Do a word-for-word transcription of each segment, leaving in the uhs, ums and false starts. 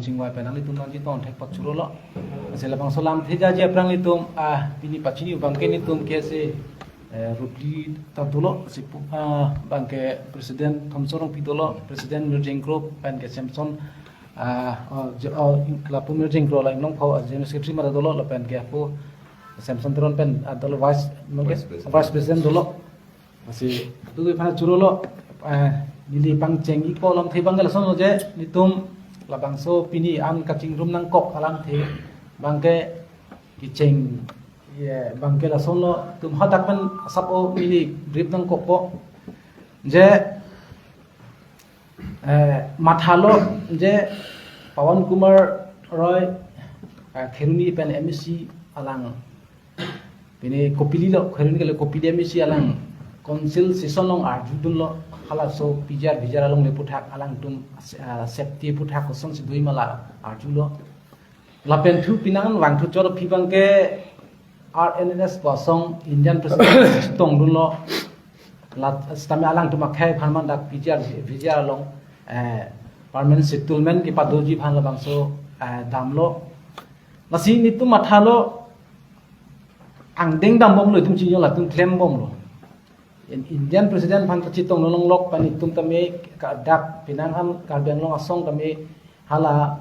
chingvai pen nanglitum nangchetong thek pachuro lo. Lasi labangso lamthe jaji aphrang nelitum, ah, pini pachini abangke nelitum ke si, eh, Rupli ta dolo, si pu-, ah, abangke President Thomson Rongpi dolo, President Mir Jengkro, pen ke Samson, ah, oh, je-, oh, ing-, lapu Mir Jengkro la Inglongpho, ah, General Secretary mara dolo, lapen ke apo Samson Teron pen, ah, dolo Vice, abangke Vice President. Vice President dolo. Lasi, tu iphan churo lo, eh, neli pangcheng-ikpo lamthe abangke lason lo je, nelitum labangso pini an kachingrum nangkok alamthe abangke kecheng, ye, abangke lason lo, nelitum hadak pen asap o neli brief nangkokpo. Je, eh, mathalo je Pawan Kumar Roy, eh, Kheroni pen M A C alang pini kopili lo, Kheroni kali kopili M A C alang council session along arjudunlo, halaso P G R V G R alongle aputhak alangtum, ah, safety aputhak kosonsi doi ma la arjulo. Lapen thu penang vangthu chot aphi abangke R N N S pu asong Indian President tongdunlo. La sitame alangtum akhei aphan man dak P G R, V G R along, eh, permanent settlement kepadoji aphan labangso, eh, damlo. Lasi nelitum mathalo angdeng dambomlo, itum chinilo, latum klembomlo. In-, Indian President aphan kachetong nonlok pen itum tame ka dak penang an Karbi Anglong asong tame hala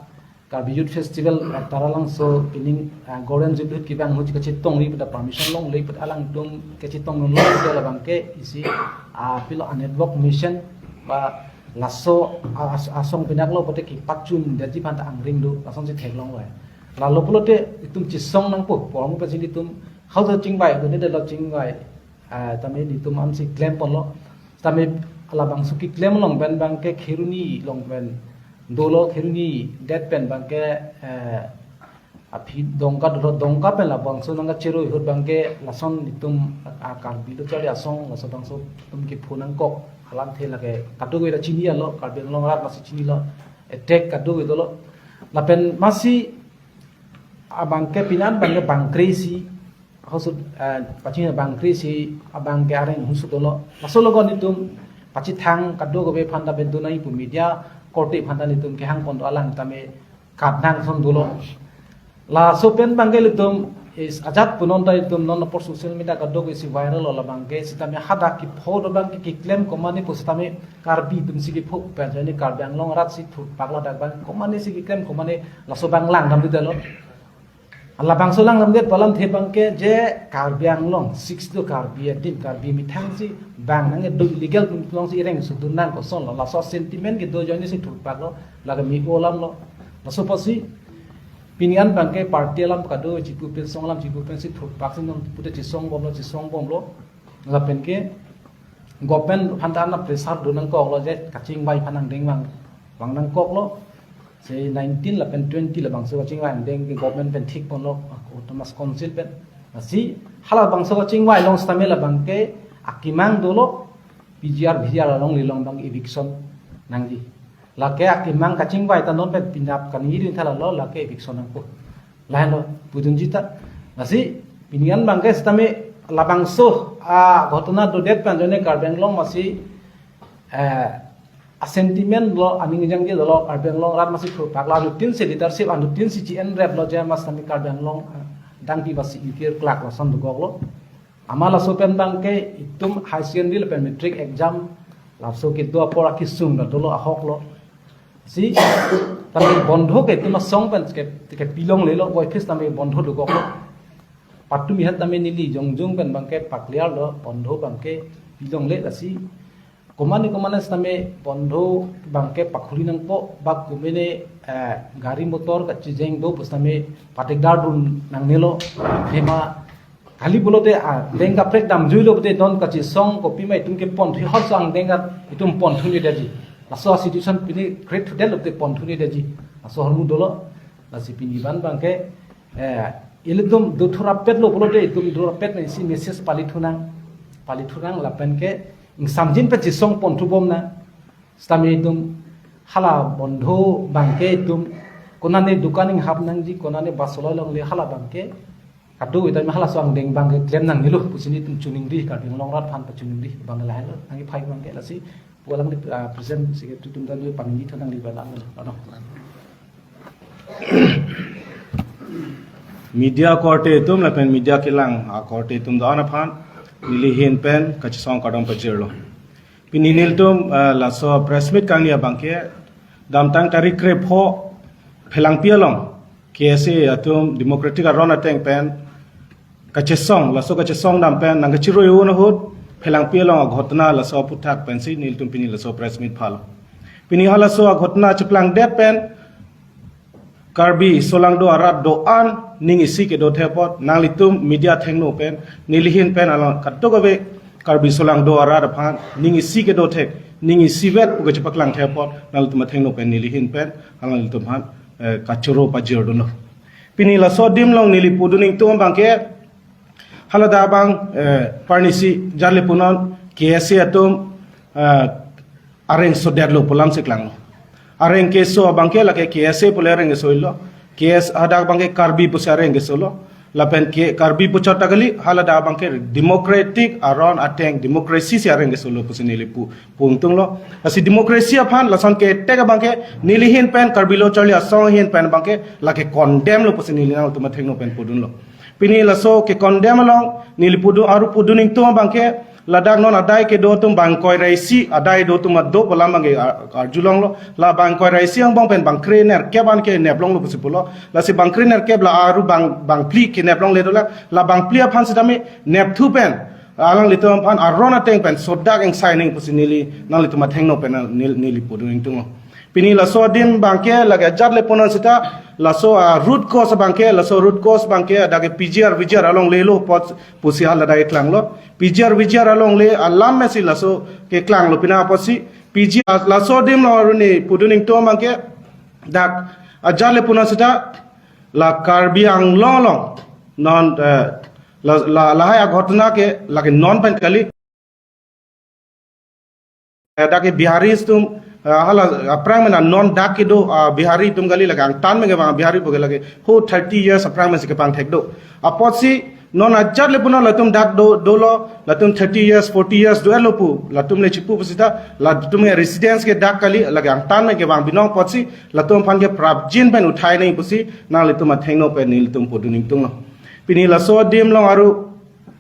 Karbi Youth Festival, ah, Taralangso pining, ah, Golden Jubilee kevang ahut kachetongri pada permission longle pada alangtum kachetong nonlok pada labangke isi, ah, pilo a network mission ba laso, ah, as-, asong pinak lo pote kepachun detji aphan ta angring do, lasonsi theklonglo. Lalo pulote itum chesong nangpo, porong pachini itum hausa chingvai, done delo chingvai, ah, tame nelitum ansi klemponlo. Tame labangso keklem along pen abangke Kheroni along pen dolo, Kheroni det pen abangke, eh, aphi Dongka dolo, Dongka pen labangso nangkachiroi ahut abangke lason nelitum, ah, Karbi lo charli asong laso bangso itum kepho nangkok alamthe lake kadokave ta chinilo, Karbi Anglong arat masi chinilo, attack kadokave dolo. Lapen masi abangke penang abangke bangkre isi hosut, eh, pachini bangkre isi abangke areng hosut dolo. Laso logon nelitum pachethang kadokave aphan ta bendunai pu media korte aphan ta nelitum kehangpon do, alang tame katnang son dolo. Laso pen abangke nelitum is ajat punon ta nelitum non apor social media kadokave isi viral lo labangke, sitame hadak kepho do abangke keklem komane pu sitame Karbi atumsi kepho pen jani Karbi Anglong aratsi thurpak ladak abang komanesi keklem komane laso abang langdamdetlo. Labangso langdamdet pu alamthe abangke je Karbi Anglong six do, Karbi adim, Karbi methangsi bang nangkedo, illegal atum alongsi ireng sudun nang kosonlo, laso sentiment kedo ajoinesi thurpaklo, lake me-o alamlo. Laso apotsi pini an abangke party alam kado chipu pen, song alam chipu pensi thurpaksi non pute chesongbomlo, chesongbomlo. Lapen ke government aphan ta ana pressure do nangkoklo je kachingvai aphan angdeng vang, vang nangkoklo. Sei nineteen lapen twenty labangso kachingvai angdeng ke government pen thikponlo, ah, autonomous council pen. Lasi halabangso kachingvai along sitame labangke akemang dolo, P G R V G R alongle along abang eviction nangji. Lake akemang kachingvai ta non pen penap kaningje dun tha lalo, lake eviction nangpo. Lahenlo pudunji ta. Lasi pini an abangke sitame labangso, ah, ghotona dodet pen jone Karbi Anglong masi, eh, a sentiment lo, aning jangje dolo, Karbi Anglong arat masi thurpak, la anuttin si leadership, anuttin si G N rep lo je mas tame Karbi Anglong, eh, dangpi basi ingkir klak lason dokoklo. Amat laso pen abangke itum high secondary lapen matric exam laso kedo apor akesung ta dolo, ahoklo. Si tame bondho ke itum asong pen ke, kepilonglelo, voiphis tame bondho dokoklo. Patumi hat tame neli jongjung pen abangke pakliarlo, bondho abangke pilongle. Lasi komane komane sitame bondho abangke pakhuli nangpo, bak komane, eh, gari motor kachijeng do pu sitame padikdar dun nangnelo. Hema kali pulote, ah, angdeng kaprek damjuilo pute non kachesong kopima itum keponthu, hor so angdeng ka itum ponthu ni daji. Laso situation pini create thudetlo pute ponthu ni daji. Laso ahormu dolo. Lasi pini abang abangke, eh, ilitum dothurapetlo pulote itum dothurapet nangsi message pali thunang, pali thunang lapen ke ingsamjin pen chesong ponthu bomnang. Sitame itum hala bondho abangke itum konane dukan inghap nangji, konane bus choloi longle, hala abangke kadokave tame halaso angdeng abangke klem nangnelo pusi nelitum choningri, Karbi Anglong arat aphan pachoningri abang lahenlo. Nangkephai abangke lasi pu alang, ah, present si itum ta dui paningje thunang li abang ano. media korte atum lapen media kelang akorte atum do-an aphan neli ahin pen kachesong kardom pajirlo. Pini nelitum, eh, laso press meet kangni abangke damtang tarik krepho Phelangpi along K S A atum democratic aron ateng pen kachesong, laso kachesong dam pen nangkachiroi un ahut Phelangpi along aghotona laso aphuthak pensi nelitum pini laso press meet phalo. Pini halaso aghotona cheplangdet pen Karbi solangdo arat do-an ning isi kedo thepot nanglitum media athengno pen neli ahin pen along kadokave Karbi solangdo arat aphan ning isi kedo thek, ning isivet pu kachepaklang thepot nanglitum athengno pen neli ahin pen alanglitum aphan, eh, kachoro pajir dunlo. Pini laso adim along neli pudun ingtung abangke haladak abang, eh, parnisi ajat le punon K S A atum, eh, areng sodetlo pu alam si klanglo. Areng keso abangke lake K S A pule areng keso-ilo. K S A hadak abangke Karbi pusi areng kesolo. Lapen ke Karbi puchot ta kali, haladak abangke democratic aron ateng democracy si areng kesolo pusi neli pu, pu ingtunglo. Lasi democracy aphan lason ketek abangke neli ahin pen Karbi Lo Charli Asong ahin pen abangke lake condemn lo pusi neli nangtum athengno pen pudunlo. Pini laso ke condemn along neli pudun, aru pudun ingtung abangke ladak non adai kedo atum bang ingkoi ra isi, adai do atum ado pu alam abangke ar-, arjulonglo. La bang ingkoi ra isi angbong pen bang krenerkep an kenep longlo pusi pulo. Lasi bang krenerkep la aru bang, bang phli kenep longle dolang. La bang phli aphan sitame nepthu pen alanglitum aphan aron ateng pen sodak ingsai ning pusi neli nanglitum athengno pen nel-, neli pudun ingtunglo. Pini laso adim abangke lake ajat le punon sita laso, ah, root cause abangke, laso root cause abangke adake P G R V G R alongle lo apot pusi haladak klanglo. P G R V G R alongle alam mesi laso keklanglo, pina apotsi P G R, laso adim along aru neli pudun ingtung abangke dak ajat le punon sita la Karbi Anglong along non, eh, la, la, lahai aghotona ke lake non pen kali. Eh, dak ke Biharis atum, eh, hala aphrang mena non dak kedo, ah, Bihari atum kali lake angtan pen kevang Bihari puke lake ho thirty years aphrang mesi kepangthek do. Apotsi non ajat le punon latum dak do, dolo, latum thirty years, forty years do-etlo pu latum le chipu pusita latum ke residence ke dak kali lake angtan pen kevang binong apotsi latum aphan ke prapjin pen uthai nang pusi nanglitum athengno pen nelitum pudun ingtunglo. Pini laso adim along aru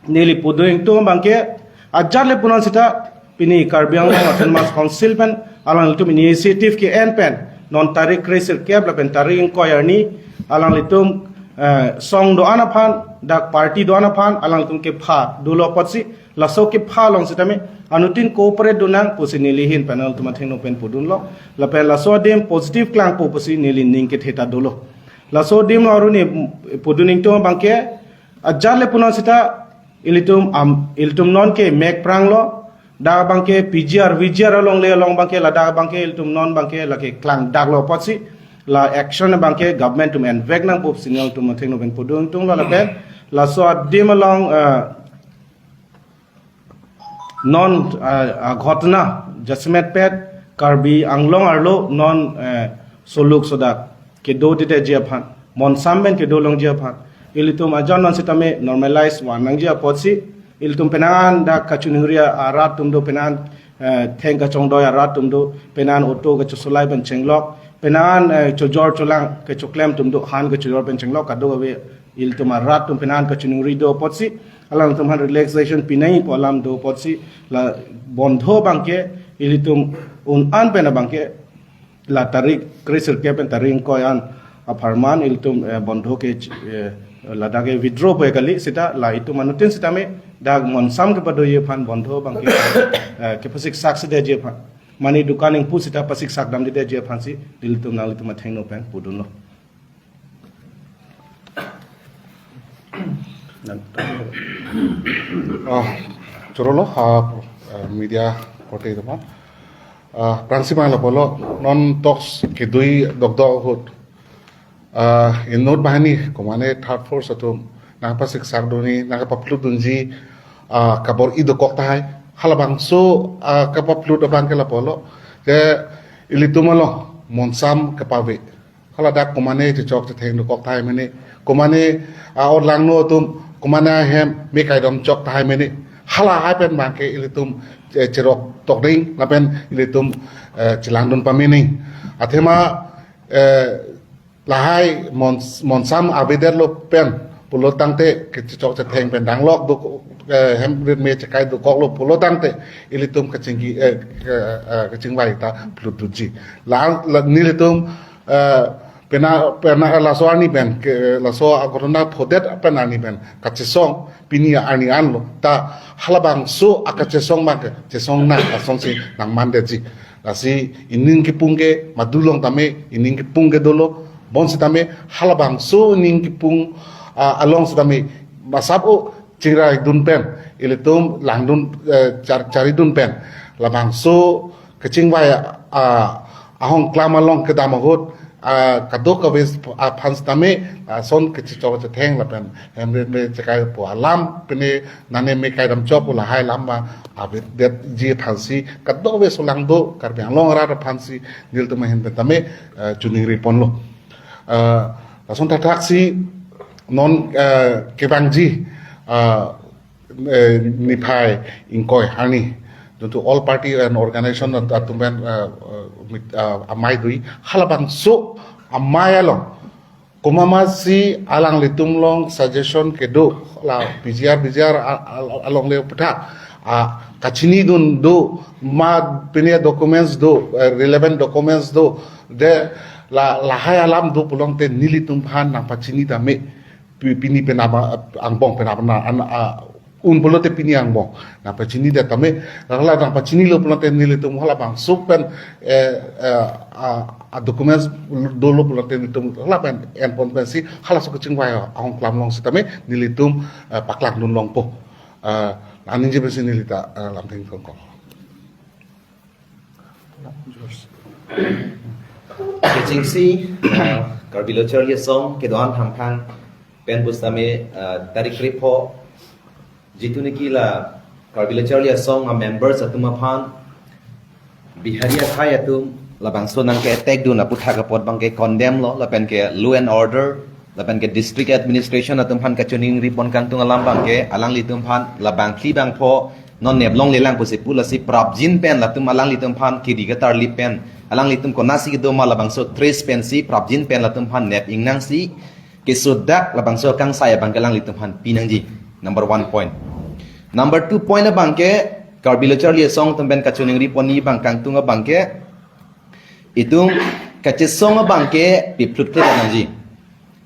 neli pudun ingtung abangke ajat le punon sita pini Karbi Anglong Autonomous Council pen alanglitum initiative ke-en pen non tarik kresirkep lapen tarik ingkoi arni alanglitum, eh, song do-an aphan, dak party do-an aphan alanglitum kepha dolo apotsi laso kepha along sitame anuttin cooperate do nang pusi neli ahin pen nangtum athengno pen pudunlo. Lapen laso adim positive klangpo pusi neli ning kethe ta dolo. Laso adim along aru neli pudun ingtung abangke ajat le punon sita ilitum am, ilitum non ke mek pranglo, dak abangke P G R V G R alongle along abangke ladak abangke ilitum non abangke lake klangdaklo apotsi la action abangke government atum envek nangpo pusi nangtum athengno pen pudun ingtunglo. Lapen laso adim along, eh, non, eh, aghotona jasemet pet Karbi Anglong arlo non, eh, soluk sodak kedo tidetji aphan, monsam pen kedo longji aphan ilitum ajon non sitame normalize van nangji apotsi ilitum penang an dak kachiningri arat atum do, penang an, eh, theng kachongdoi arat atum do, penang an auto kachosolai pen chenglok, penang an, eh, chojor cholang kachoklem atum do, han kachojor pen chenglok kadokave ilitum arat atum penang an kachiningri do apotsi alangtum aphan relaxation pinangji pu alam do apotsi la bondho abangke ilitum un-an pen abangke la tarik kresirkep pen tarik ingkoi an apharman ilitum, eh, bondho ke, eh, ladak ke withdraw pu kali sita la itum anuttin sitame dak monsam kepadoji aphan bondho abangke, eh, kepasik sak si detji aphan, mane dukan ingpu sita pasik sak dam tidetji aphansi ilitum nanglitum athengno pen pudunlo. Oh, chorolo, ah, eh, media korte teman. Ah, prangsi bang lapolo, non talks kedui dokdok ahut. Ah, inut banghini, komane third force atum, nangpasiksak dunji, nangpaplut dunji, ah, kabor-i dokok tahai. Halabangso, ah, kapaplut abangke lapolo. Ke ilitum along, monsam kepave. Hala dak komane chechok chetheng dokok tahai mene. Komane, ah, orlangno atum, komane ahem me kaidom chok tahai mene. Hala hai pen abangke ilitum, eh, cherok tokding, lapen ilitum, eh, chelangdun pame ning. Athema, eh, lahai mon, monsam avedetlo pen pulo tangte kechechok chetheng pen danglok do, eh, hem rit me chekai dokoklo pulo tangte ilitum kachingki, eh, eh, eh, kachingvai ta phlutdunji. La, la nelitum, eh, pena, pena laso arni pen ke, laso aghotona phodet pen arni pen kachesong pini arni anlo ta halabangso akachesong ma kechesong nang asonsi nangmandetji. Lasi ining kipung ke madulong tame ining kipung ke dolo, bonsitame halabangso ining kipung, ah, along sitame masap o chingrai dun pen, ilitum langdun, eh, char-, chari dun pen, labangso kachingvai, ah, ahong klam along kedam ahut, ah, kadokave aphan sitame, ah, son kechechok chetheng lapen hem rit me chekai pu alam pine nane me kaidam chok pu lahai alam ma avedetji aphansi kadokave solangdo Karbi Anglong arat aphansi nelitum ahin pen tame, eh, choningri ponlo. Eh, lason thakthaksi non, eh, kevangji, eh, eh, niphai ingkoi arni, juntu all party and organization at-, atum pen, eh, eh, mit-, eh, amei dui, halabangso amei along komatsi alanglitum along suggestion kedo, la P G R, P G R a-, a-, alongle aputhak, ah, kachinidun do, ma pine documents do, eh, relevant documents do, de la, lahai alam do pulote nelitum aphan nangpachini tame, pi-, pini pen aba, angbong pen aba na, an, a, un pulote pini angbong nangpachinidet tame, la nangpachinilo pulote nelitum halabangso pen, eh, eh, a, a documents dolo pulote nelitum hala pen en pon pensi halaso kachingvai ahong klam along sitame nelitum, eh, paklangdun longpo. Eh, aningje pensi neli ta, eh, lamtheng kongkong. Kechengsi, uh, Karbi Lo Charli Asong kedo-an Hamphang pen pusitame, uh, tarik krepho, jitu niki la Karbi Lo Charli Asong a members atum aphan Bihari akhai atum labangso nangke-attack dun aputhak apot abangke condemn lo, lapen ke law and order, lapen ke district administration atum aphan kachoningri pon kangtung alam abangke alanglitum aphan labangphli bangpho non neplonglelang pusi pu, lasi prapjin pen latum alanglitum aphan kidi katarlip pen alanglitum konatsi kedo ma labangso trace pensi prapjin pen latum aphan nep ingnangsi kesodak labangso kangsai abangke alanglitum aphan pinangji. Number one point. Number two point abangke Karbi Lo Charli Asong atum pen kachoningri pon abang kangtung abangke itum kachesong abangke pephlutphledet nangji.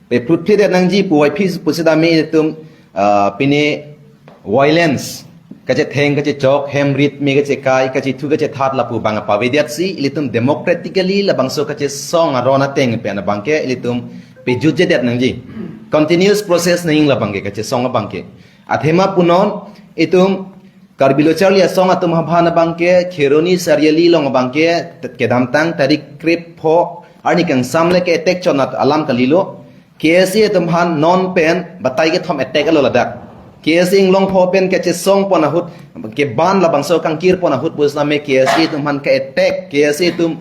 Pephlutphledet nangji puvoiphit pusitame itum, ah, pine violence, kachetheng kachechok, hem rit me kachekai, kachethu kachethat lapu abang apavedetsi ilitum democratically labangso kachesong aron ateng pen abangke ilitum pejutjedet nangji. Continuous process nangji labangke kachesong abangke. Athema punon itum Karbi Lo Charli Asong atum aphan abangke Kheroni Chariali along abangke kedamtang tarik krepho arni kangsam le ke-attack chot alam kalilo. K S A atum aphan non pen batai kethom attack lo ladak. K S A inglongpho pen kachesong pon ahut, keban labangso kangkir pon ahut pusitame K S A atum aphan ke-attack, K S A atum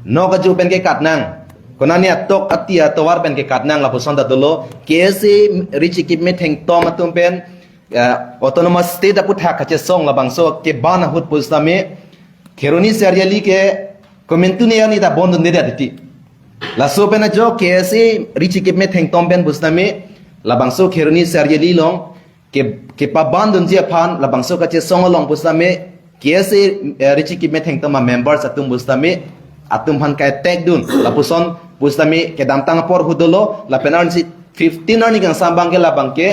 nok aju pen kekat nang. Konane atok ati atovar pen kekat nang lapuson ta dolo. K S A richikip methengtom atum pen, eh, autonomous state aputhak kachesong labangso keban ahut pusitame Kheroni Chariali ke komantu ne arni ta bondundedet titi. Laso pen ajo K S A richikip methengtom pen pusitame labangso Kheroni Chariali along ke, kepabandunji aphan labangso kachesong along pusitame K S A, eh, richikip methengtom a members atum pusitame atum aphan ke-attack dun lapuson pusitame kedamtang apor ahut dolo, lapen arnisi fifteen arni kangsam abangke labangke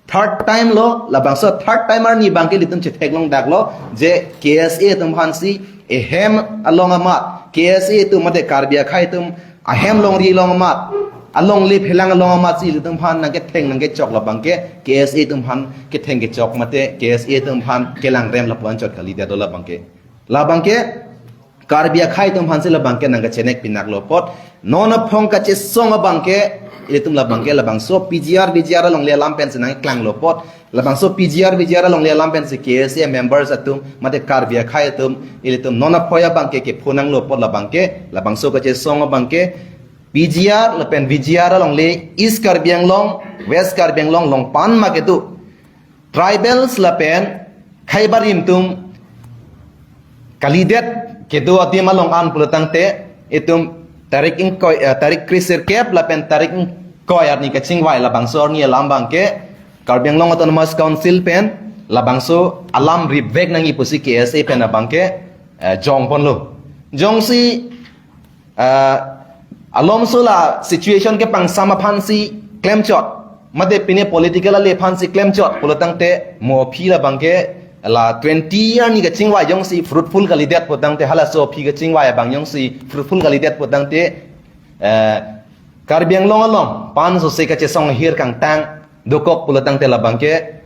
third time lo, labangso third time arni abangke ilitum chetheklong daklo je K S A atum aphansi ehem along amat, K S A atum mate Karbi akhai atum ahem longri along amat, alongle phelang along amatsi ilitum aphan nangketheng nangkechok labangke K S A atum aphan ketheng kechok mate K S A atum aphan kelangrem lapu anchot kalidet do labangke. Labangke Karbi akhai atum aphansi labangke nangkachenek pinaklo apot. Non aphong kachesong abangke, ilitum labangke labangso P G R, V G R alongle alam pensi nangklanglo apot. Labangso P G R, V G R alongle alam pensi K S A members atum, mate Karbi akhai atum, ilitum non aphoi abangke kepho nanglo apot labangke, labangso kachesong abangke, P G R lapen V G R alongle East Karbi Anglong, West Karbi Anglong along pen ma kedo tribals lapen khaibarim atum kalidet kedo adim along an pulotangte itum tarik ingkoi, eh, tarik kre-sirkep lapen tarik ingkoi arni kachingvai labangso arni alam abangke Karbi Anglong Autonomous Council pen labangso alam ripvek nangji pusi K S A pen abangke, eh, jongponlo. Jongsi, eh, alomso la situation kepangsam aphansi klemchot, mate pine political ale aphansi klemchot pulotangte mo aphi labangke la twenty arni kachingvai jongsi fruitful kalidet pulotangte, halaso aphi kachingvai abang jongsi fruitful kalidet pulotangte, eh, Karbi Anglong along pansose kachesong ahir kangtang dokok pulotangte labangke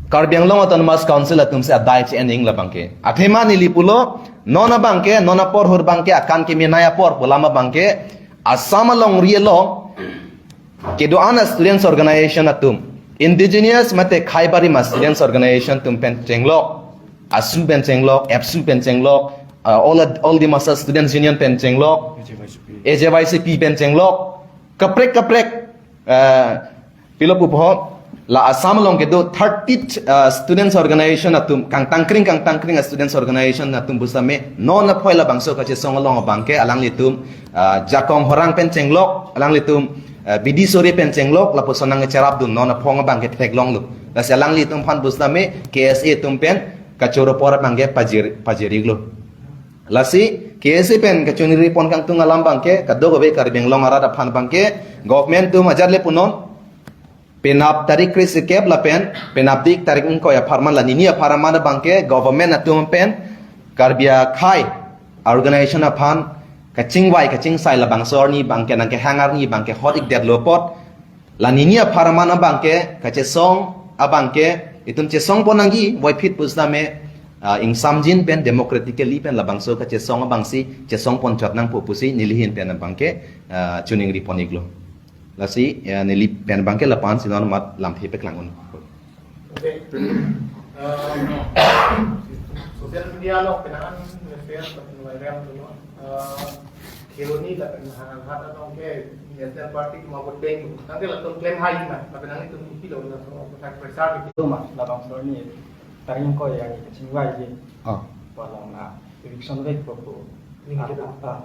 Karbi Anglong Autonomous Council atumsi adai che-en ing labangke. Athema neli pulo, non abangke, non apor hur abangke, akan kemenei apor pu alam abangke, Assam alongri along kedo-an a-students organization atum, indigenous mate khaibarim a-students organization atum pen chenglok, ASU pen chenglok, APSU pen chenglok, uh, all, all Dimasa Students Union pen chenglok, A J Y C P pen chenglok, kaprek kaprek, uh, pilo pupo, la Assam along kedo thirty, uh, students organization atum, kangtangkring kangtangkring a-students organization atum pusitame non aphoi labangso kachesong along abangke alanglitum, uh, Jakong Horang pen chenglok, alanglitum, uh, Bidi Sore pen chenglok, lapuson nangcherapdun, non aphong abangke theklonglo. Lasi alanglitum aphan pusitame K S A atum pen kachoro apor abangke pajir-, pajiriklo. Lasi K S A pen kachoningri pon kangtung alam abangke, kadokave Karbi Anglong arat aphan abangke, government atum ajat le punon, penap tarik kre-sirkep lapen penapdik tarik ingkoi apharman, la nini apharman abangke government atum pen Karbi akhai organization aphan kachingvai kachingsai labangso arni abangke nangkehang arni abangke hot-ikdetlo apot, la nini apharman abangke kachesong abangke itum chesongpon nangji, voiphit pusitame, ah, ingsamjin pen democratically pen labangso kachesong abangsi chesongponchot nangpo pusi neli ahin pen abangke, ah, choningri pon-iklo. Lasi, ya, neli pen abangke lapu-ansi non amat lamthe paklang un. Okay. Uh, social media along penang-an nge-share lapen viral tu, no? Uh, Kheroni lapen Howraghat along ke National Party atum a-vote bank tu. Tangte latum claim hai ma, lapen nanglitum ipi lo laso attack pressure tu ma, labangso arni tarik ingkoi arni kachingvai ji. Ah. Pu along la eviction vekpo pu. Ining kethe. Ah, ah.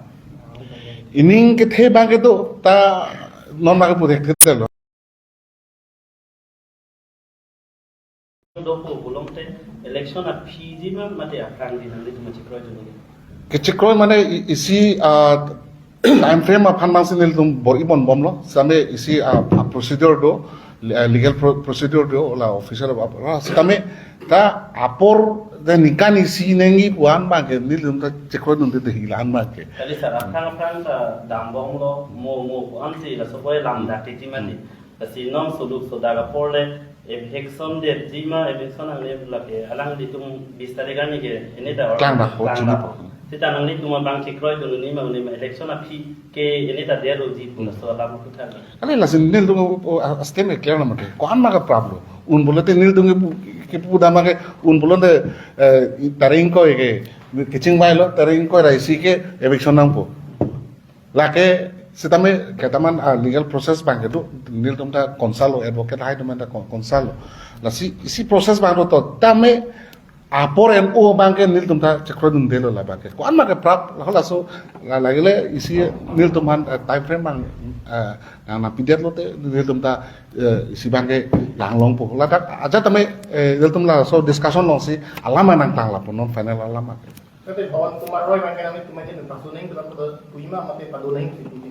Ining kethe abangke do, ta non abangke pu thekthe lo. Dopo pulote election aphi ji ma mate aphrang ji, nanglitum kachekroidun nangji? Kachekroi mane i-, isi, ah, time frame aphan abangsi nelitum bor-ibom bomlo. Sitame isi, ah, ah, procedure do, le-, ah, legal pro-, procedure do, la official ap-, ap-, la sitame ta apor ta ningkan isi nangji pu-an abangke nelitum ta chekroidunde, de hila an abangke. Kali sir, aphrang aphrang ta dambomlo, mo mo pu-ansi laso poi lam dak titi mati. Hmm. Lasi non soduk sodak apor le eviction detji ma, eviction nangle lake alanglitum bis tarik arni ke ini ta or klang dak po, klang chini dak po. Po. Seta nanglitum abang chekroidun un-e ma, un-e ma, election aphi ke ini ta det-oji pu, hmm, laso alam puthot. Ale lasi nelitum, o, o, a-, a-statement clear na mate. Ko-an ma kaprap lo. Un pulote nelitum ke pu-, kepu dam ke un pulote, eh, tarik ingkoi ke kachingvailo, tarik ingkoi ra isi ke eviction nangpo. Lake sitame ketaman, ah, legal process abangke do, nelitum ta consult lo, advocate hai atum ta con-, consult lo. Lasi isi process abang do to, tame apor N O abangke nelitum ta chekroidundelo labangke. Ko-an ma kaprap, la halaso, la lagile isi nelitum aphan, ah, time frame abang, ah, nang nangpidet lote nelitum ta, eh, isi abangke langlongpo. Ladak ajat tame, eh, nelitum laso discussion alongsi alam nangtang lapu non final alam abangke. Tapi Pawan Kumar Roy abangke nanglitum ahin pasu nangji, dalam betul puima mate padu nangji.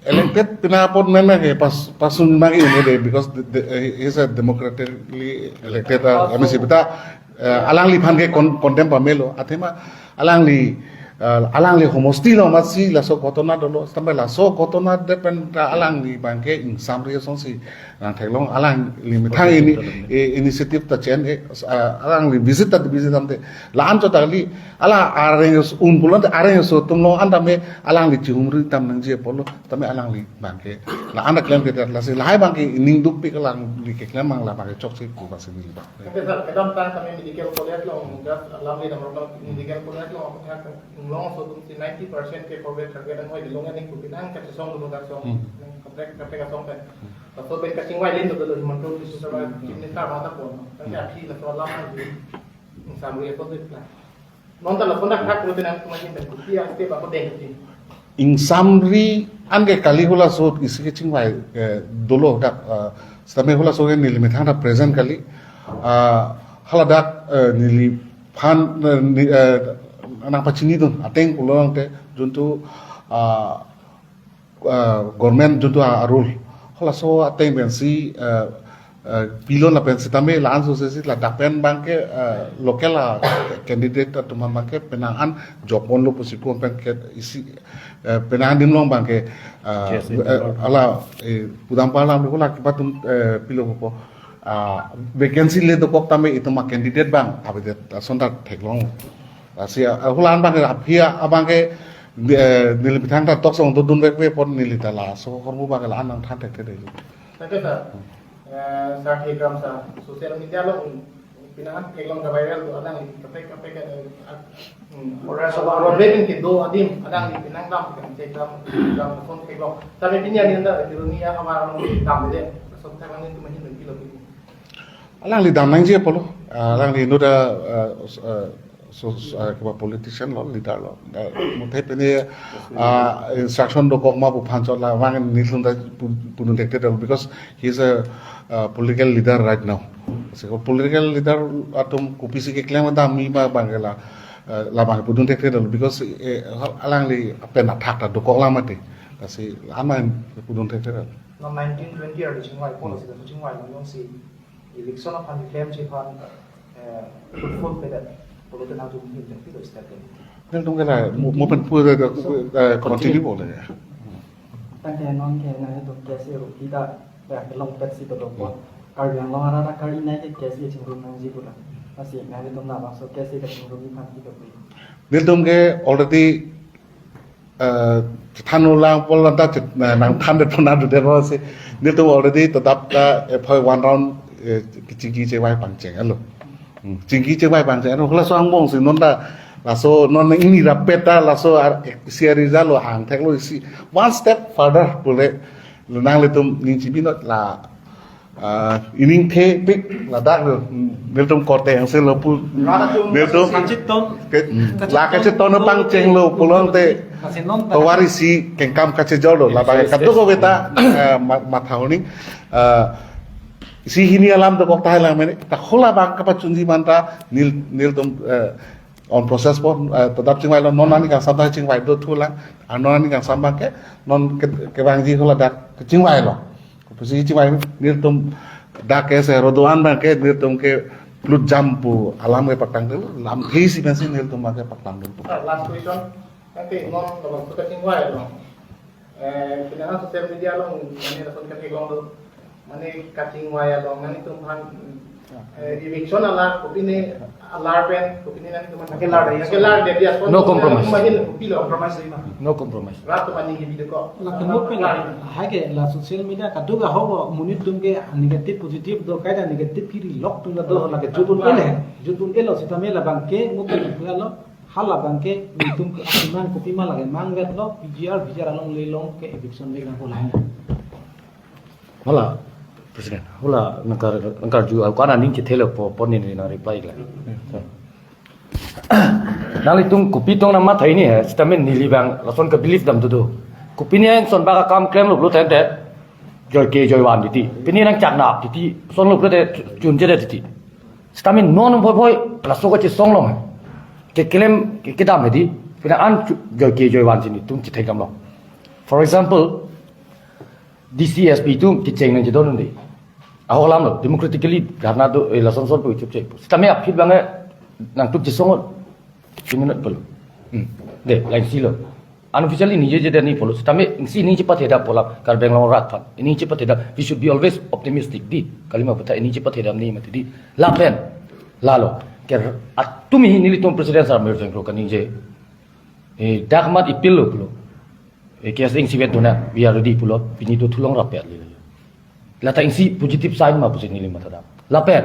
Elected pina apot mena ke pas, pasu nangji ini de, because the, the, he is a democratically elected, uh, M A C. Beta, uh, alangliphan ke kon-, condemn pamelo. Athema alangli, uh, alangli homosti along amatsi laso ghotona dolo. Sampai laso ghotona de pen ta alangli abangke ingsamri asonsi nangtheklong, alangli methang ini, eh, initiative ta chen, eh, ah, alangli visit ta visit tangte. La-an chot ta kali, ala areng un pulote areng aso atum along an tame alangli chihumri tam nangji apotlo, tame alangli abangke. La-an ta klem ke lasi lahai abangke ining dukpik, alangli keklem abang la abangke chokche pu abangsi neli abang. Tapi sir, kedamtang tame medical college along, just alangli dam along medical college along, apot hak alongso atumsi ninety percent ke COVID target anghoi dilong aning pu pinang kachesongdun dak song. Hmm. Kaprek, kaprek asong pen. Hmm. Laso pen kachingvai len dolo Himanta Biswa Sarma, hmm, Chief Minister abang ta pon. Tangte, hmm, aphi laso alam abang ingsamri apot de plan. Non ta laso dak hak lo tenang kuma jin pen kuti ang step apa deng kuti. Ingsamri anke kali hula so isi kechingvai, eh, dolo dak, eh, sitame hula so ke neli methang ta present kali. Ah, hala dak, eh, neliphan, eh, ni, eh, nangpachinidun ateng pulo tangte juntu, ah, ah, government juntu a-, a-rule. Halaso ateng pensi, eh, eh, pilon lapen sitame la-an so sesi ladak pen abangke, eh, local a-candidate atum abangke penang an job ponlo pusi pu pen ke isi, eh, penang an dim along abangke, eh, Yes, eh, yes. Hala, eh, pudam palam ko la kipatum, eh, pilo po. Ah, vacancy le dokok tame itum a-candidate abang avedet ason ta theklong. Lasi, ah, hula-an abangke aphi abangke, eh, neli methang ta talk song dodun vekve pon neli ta laso ahormu abangke la-an nangthan thekthedetlo. Thank you, sir. Eh, sir, Thekram sir, social media along penang an theklong ka-viral do, alangli kaprek kaprek, eh, ah, hmm, ora so ora bebin kedo adim, alangli penang dam kan Thekram, dam phone theklong. Tapi pini ani anda, kilo ni ya, kamar along dam de, so thang ni tu mahin lagi lo. Alangli dam nangji apotlo, ah, alangli inut a, ah, s-, ah, so, s-, ah, kiba politician lo, leader lo. Ah, muthe pini, ah, instruction dokok ma pu aphan chot labang nelitum ta pu-, pudun thekthedetlo because he is a, ah, political leader right now. Si ko political leader atum kopisi keklem dam mi ma abangke la, ah, labang pudun thekthedetlo because, eh, alangli pen athak ta dokok lam mati. Lasi aman pudun thekthedetlo. Non nineteen twenty arni chingvai, policy ta chingvai long si election aphan klemji aphan, eh, fruitful pedet pulote nangtum hin jang pilo step den. Nelitum ke la mo-, mo pen pu de, eh, continue bole ya. Tangte non ke nangtum KSA rupi ta ya kelong petsi to do. Karbi Anglong arat ta kari nai ke KSA chingrum nangji pu ta. Lasi nangtum labangso KSA kachingrumji aphan pilo. Nelitum ke already, eh, than ulang pol anta chet-, eh, nangthan det pon adu det si. Nelitum already tadap ta, eh, phoi one round, eh, chingki chevai pangcheng alo. Hmm, chingki chevai pangcheng alo. Halaso angbong si non ta laso non ini rapet ta laso ar-, si ari jalo ang theklo si one step further pule nanglitum ning chibinot la Ah, ining thepik ladak lo, nelitum korte angse lo pu, nelitum Kachetong. Ke, la kachetong pangcheng lo pulote, Kachetong. Tovar isi kengkam kachejor lo, labang kadokave ta, ah, ma-, matha honing, ah, isi hini alam dokok tahai lang mene, ta hula abang kapachunji man ta, nel-, nelitum, eh, on process po, eh, tadap chingvai lo, non ani kangsam ta chingvai do thulang, ah, non ani kangsam abangke, non ke, kevangji hula dak chingvai lo. Pusi chingvai nelitum dak ke se rodoan abangke nelitum ke plut jam pu alam ke paktang dulu, lam hei si pensi nelitum abangke paktang dulu. Ah, last question. Nanti non labang sudah chingvai lo. Eh, pinangan social media lo, mane lason ketheklong lo. Mane kachingvai lo, mane tum han, eh, eviction alar, kopine alar pen, kopine nangtum han. Akelar dia. Akelar dia, dia. No compromise. Mahin, kopilo. Compromise lima. No compromise. Rat tu mani gini deko. La kemuk pen la, hai ke la social media kaduk ahok lo, monit atum ke negative positive do, kaita negative kiri lok atum la do, la ke jutun ele, jutun elo sitame labangke muk pen pura lo, hala abangke nelitum ke asimang kopima lake mang vet lo, PGR, VGR along le long ke eviction le nang ko lain. Hala, President, hala nangkar, nangkarju, ako aning kethelo po, po nini nang reply la. Nanglitum kopi tong nangmatha ini he, sitame neli abang lason ke belief dam dudu. Kopine lason abang akam klemlo pulo tangte, joi ke joi van titi. Pine nangchak nap titi, son lo pulote chunjedet titi. Sitame non phoi phoi, laso kachesong long he. Keklem, ke, kedam he di, pine an chu-, joi ke joi van si nelitum chethek damlong. For example, DC, SP atum kecheng nangchedon un-e. Ahok alam lo, democratically dharna do, eh, lason son pu chupchek. Sitame aphi abang, eh, nangtum chesong un-e. Simi not pulo. Hmm. De, lain si lo. Unofficially ningjeje dani pulo. Sitame isi ning chepatheda pu alam, Karbi Anglong arat aphan. Ning chepatheda, we should be always optimistic di. Kalima puta ning chepatheda ni mati di. Lapen, lalo. Ke atum hi nelitum President sir Amir Vengkro kaningje. Eh, dak mat ipil lo pulo. Eh, KSA isi vet dona, we are ready pulo, pini do thulong rapet lilo. Lata isi positive sign ma pusi neli matha dam. Lapen,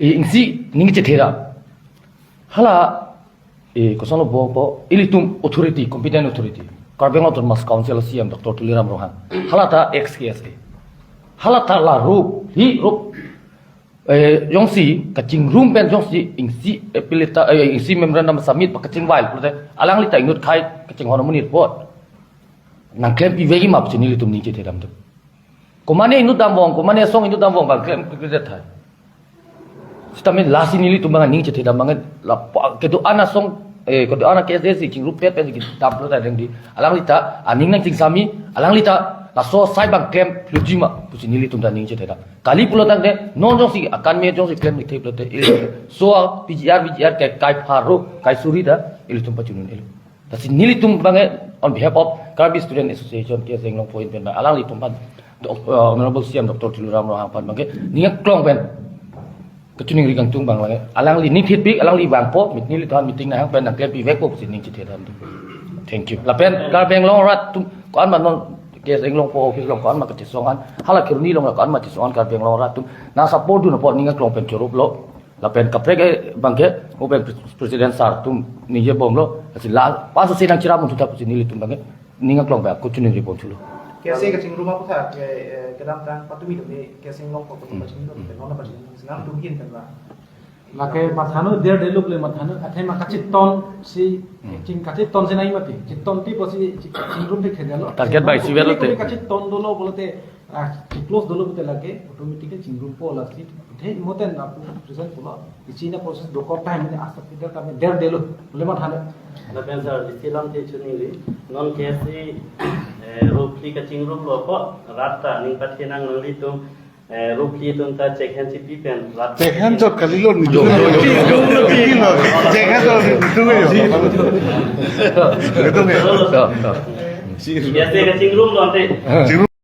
eh, isi ning chethera. Hala, eh, koson lo bo po, ilitum authority, competent authority. Karbi Anglong Autonomous Council CEM Doctor Tuliram Ronghang. Hala ta ex KSA. Hala ta la rup, hi rup. Eh, jongsi kachingrum pen jongsi isi appeal letter, eh, isi memorandum submit pakachingvai pulote alangli ta inut akhei kachinghon amonit apot nangklem pivek-i ma pusi nelitum ning chethedam do. Komane inut damvong, komane asong inut damvong abang klem kikredet hai. Sitame lasi nelitum abang ning chethedam abang lapu kedo-an asong, eh, kedo-an K S A C chingrumpet pen kedam pulote dengdi. Alangli ta aning nangchingsam-i, alangli ta laso asai abang klem ploji ma pusi nelitum ta ning chethedam. Kali pulotangte non jongsi akan me jongsi klem nithip pulote, eh, so P G R, V G R ke kai pharo, kai suri ta ilitum pachunun-elo. Lasi nelitum abang on behalf of Karbi Student Association K S A Inglongpo ahin pen alanglitum aphan, Doc-, uh, Honorable C M Doctor Tuliram Ronghang aphan abang ning aklong pen kachiningri kangtung abang lake alangli ning thitpik, alangli vangpo, mit nelitum meeting nanghang pen nangklem pivekpo pusi ning chethedam do. Thank you. Lapen Karbi Anglong arat atum ko-an ma non K S A Inglongpo office along ko-an ma kachesong an, hala Kheroni along ko-an ma chesong an Karbi Anglong arat atum nang-support dun apot ning aklong pen choruplo. Lapen kaprek abangke, open President sir atum ningjebomlo, lasi la, pas si nangcherap munthuta pusi nelitum abangke ning aklong abang kachiningri ponthulo. K S A kachingrum aphuthak, eh, eh, kedamtang patumi atum ke K S A Inglongpo atum Hmm. pachingrum, Hmm. pen non pachingrum, nangtum ahin pen ba. Lake matha non der delo le matha non, athema kachetongsi, Hmm. ching kachetongsi nai mati, chetongpi pusi chingrum thekthedetlo. Target bai si velo te. Kachetong dolo pulote, ah, close dolo pulote lake, automatically chingrumpo lasi. Athe imoten lapu present pulo. Isi na process dokok time ne asta kita kami der delo. Boleh mat hale. Lapen sir, isi alamthe chiningri. Non K S A, eh, rup phli kachingrumlo apot, rat ta ning pathenang nanglitum, eh, rup phli atum ta check hand chipi pen, rat check hand chot kalilo ni. Jo, jo, jo, jo, jo. Check hand chot ni, tu jo. Itu nge. Jo, jo. K S A kachingrumlo ante. Chingrum.